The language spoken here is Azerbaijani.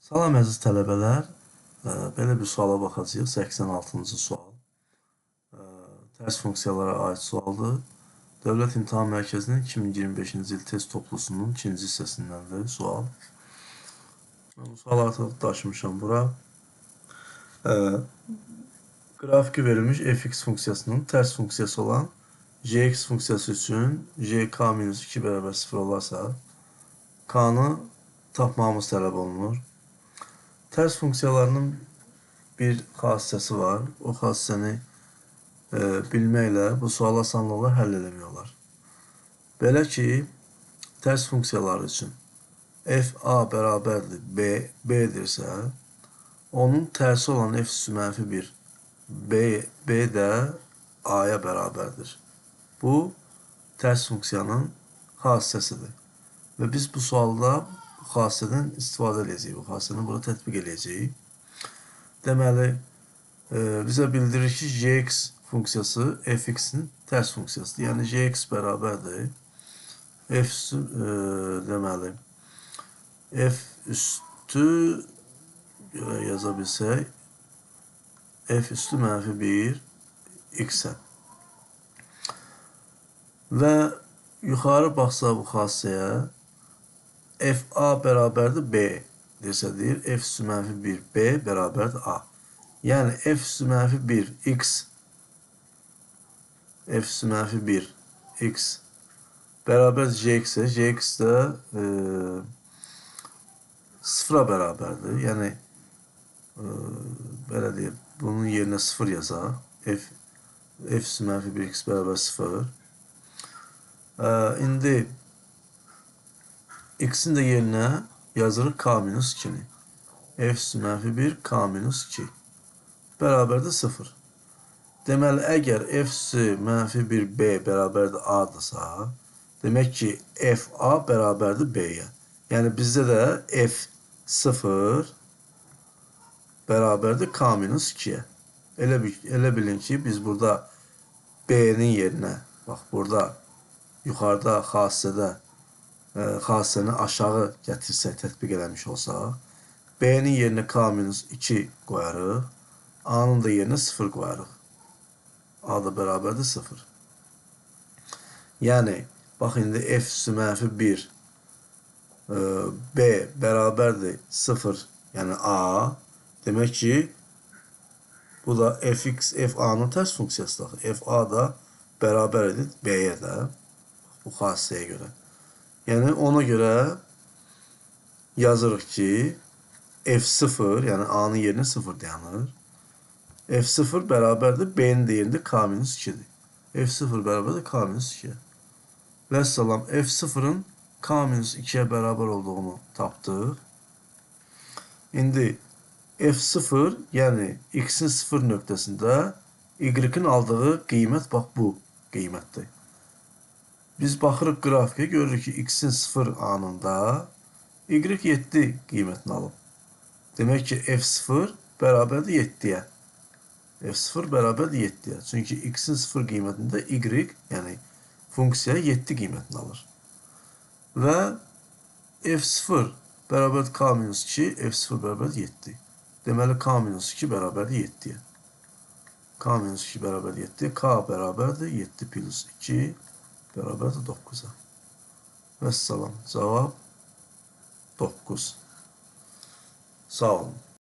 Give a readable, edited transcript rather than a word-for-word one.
Salam əziz tələbələr, belə bir suala baxacağıq. 86-cı sual. Tərs funksiyalara aid sualdır. Dövlət İmtahan Mərkəzinin 2025-ci il test toplusunun ikinci hissəsindəndir sual. Mən bu sualı artıq daşımışam bura. Qrafiki verilmiş fx funksiyasının tərs funksiyası olan gx funksiyası üçün gk-2 bərabər 0 olarsa, k-nı tapmağımız tələb olunur. Tərs funksiyalarının bir xassəsi var. O xassəni bilməklə bu sualı asanlıqla həll eləmək olar. Belə ki, tərs funksiyaları üçün f a bərabərdir b, b-dirsə, onun tərsi olan f üstü mənfi 1, b, b də a-ya bərabərdir. Bu, tərs funksiyanın xassəsidir. Və biz bu sualda bu xassədən istifadə edəcəyik, bu xassəni burada tətbiq edəcəyik. Deməli, bizə bildirir ki, gx funksiyası fx-in tərs funksiyasıdır. Yəni, gx bərabərdir. F üstü, deməli, f üstü, yaza bilsək, f üstü mənfi 1 x-ə. Və yuxarı baxsaq bu xassəyə, f a bərabərdir b desə deyir, f üstü mənfi 1 b bərabərdir a. Yəni, f üstü mənfi 1 x, f üstü mənfi 1 x bərabər gx-ə, gx də 0-a bərabərdir. Yəni, belə deyək, bunun yerinə 0 yazaq. F üstü mənfi 1 x bərabər 0. İndi x-in də yerinə yazırıq k minus 2-ni. F üstü mənfi 1 k minus 2 bərabərdir 0. Deməli, əgər f üstü mənfi 1 b bərabərdir a-dırsa, demək ki, f a bərabərdir b-yə. Yəni, bizdə də f 0 bərabərdir k minus 2-yə. Elə bilin ki, biz burada b-nin yerinə, bax, burada yuxarıda xassədə, xassəni aşağı gətirsək, tətbiq eləmiş olsaq, b-nin yerinə k minus 2 qoyarıq, a-nın da yerinə 0 qoyarıq. A da bərabərdir 0. Yəni, bax, indi f üstü mənfi 1, b bərabərdir 0, yəni a. Demək ki, bu da fx, f a-nın tərs funksiyasıdır. F a da bərabər edir b-yə də, bu xassəyə görə. Yəni, ona görə yazırıq ki, f0, yəni a-nın yerinə 0 dayanır. F0 bərabərdir, b-nin də yerində k minus 2-dir. F0 bərabərdir k minus 2-yə. Vəssalam, F0-ın k minus 2-yə bərabər olduğunu tapdıq. İndi F0, yəni x-in 0 nöqtəsində y-in aldığı qiymət, bax bu qiymətdir. Biz baxırıq qrafikə, görürük ki, x-in 0 anında y 7 qiymətini alıb. Demək ki, F0 bərabərdir 7-yə. F0 bərabərdir 7-yə. Çünki x-in 0 qiymətində y, yəni funksiya 7 qiymətini alır. Və F0 bərabərdir k minus 2, F0 bərabərdir 7. Deməli, k minus 2 bərabərdir 7-yə. K minus 2 bərabərdir 7, k bərabərdir 7 plus 2 bərabərdir 9-a. Vəssalam. Cavab 9. Sağ olun.